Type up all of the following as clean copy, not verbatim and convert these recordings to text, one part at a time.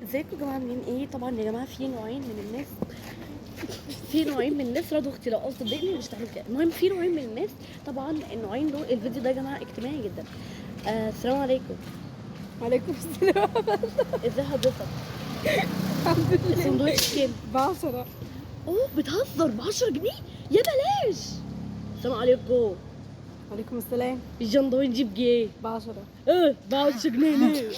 ازيكم يا جماعه، عاملين ايه؟ طبعا يا جماعة في نوعين من الناس، في نوعين من الناس. رضوا اختي لو قصدي تضايقني مش تعمل كده. المهم في نوعين من الناس، طبعا النوعين دول الفيديو ده يا جماعة اجتماعي جدا. السلام عليكم. وعليكم السلام. ازي حضرتك؟ الحمد لله. السندوتش كام؟ ب10. اوه بتهزر، ب 10 جنيه؟ يا بلاش. السلام عليكم. وعليكم السلام. الجندوين بجنيه. ب10. ايه ب 10 جنيه ليه؟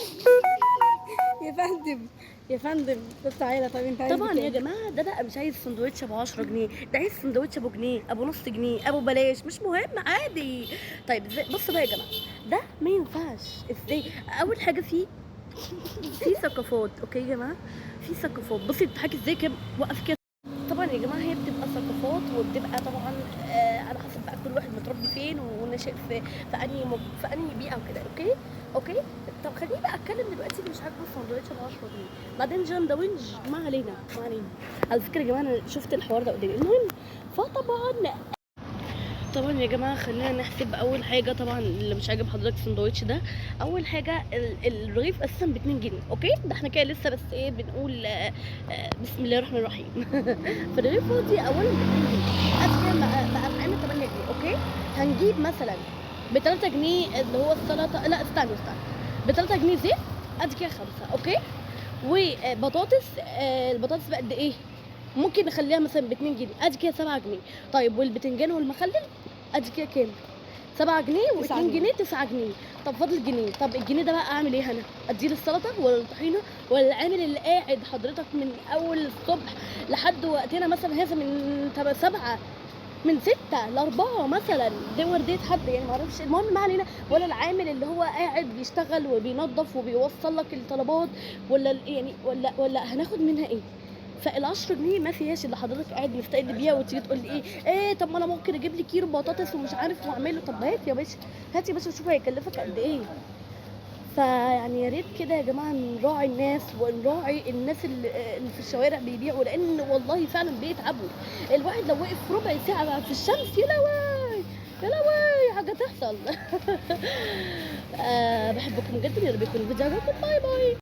يا فندم يا فندم، طب تعالى. طب انت عايز طبعا يا بكام؟ جماعة ده بقى مش عايز سندوتش ابو 10 جنيه، ده عايز سندوتش ابو جنيه، ابو نص جنيه، ابو بلاش، مش مهم عادي. طيب بصوا بقى يا جماعة، ده ما ينفعش. ازاي؟ اول حاجة في ثقافات، okay يا جماعة، في ثقافات. بصي بتضحكي ازاي كده، وقف كده. طبعا يا جماعة هي بتبقى ثقافات، وبتبقى طبعا على حسب بقى كل واحد متربي فين ونشأ في انهي بيئة وكده. okay okay. طب خليني بقى اتكلم دلوقتي، اللي مش عاجبه السندوتش ب 10 جنيه، بعدين جندوينج. ما علينا ما علينا. على فكرة يا جماعة انا شفت الحوار ده قدامي. المهم فطبعا طبعا يا جماعة خلينا نحسب. اول حاجة طبعا اللي مش عاجب حضرتك السندوتش ده، اول حاجة الرغيف اساسا ب 2 جنيه، okay؟ ده احنا كده لسه بس ايه بنقول بسم الله الرحمن الرحيم. فالرغيف فاضي اولا ب 2 جنيه، قد كده بقى معانا 8 جنيه، okay؟ هنجيب مثلا ب 3 جنيه اللي هو السلطة، لا استنوا استنوا، ب 3 جنيه زيت، قد كده 5، okay؟ وبطاطس، البطاطس بقد ايه؟ ممكن نخليها مثلا ب 2 جنيه، قد كده 7 جنيه. طيب والبتنجان والمخلل قد كده كام؟ 7 جنيه و2 9 جنيه. جنيه، 9 جنيه. طب فاضل جنيه. طب الجنيه ده بقى اعمل ايه انا؟ اديه للسلطة ولا الطحينه ولا العامل اللي قاعد حضرتك من اول الصبح لحد وقتنا مثلا هذا من 7، من 6 ل4 مثلا، دي وردية حد يعني ما اعرفش. المهم ما علينا. ولا العامل اللي هو قاعد بيشتغل وبينظف وبيوصل لك الطلبات، ولا يعني ولا هناخد منها ايه؟ فال10 جنيه ما فيهاش اللي حضرتك قاعد مستقل بيها وتيجي تقول لي ايه؟ ايه طب ما انا ممكن اجيب لي كيلو بطاطس ومش عارف واعمله. طب هات يا باشا، هات يا باشا وشوف هيكلفك قد ايه. فيعني يا ريت كده يا جماعة نراعي الناس، ونراعي الناس اللي في الشوارع بيبيعوا، لان والله فعلا بيتعبوا. الواحد لو وقف ربع ساعة في الشمس يا لهوي يا لهوي حاجة تحصل. بحبكم جدا، يا رب يكون الفيديو عجبكم. bye bye.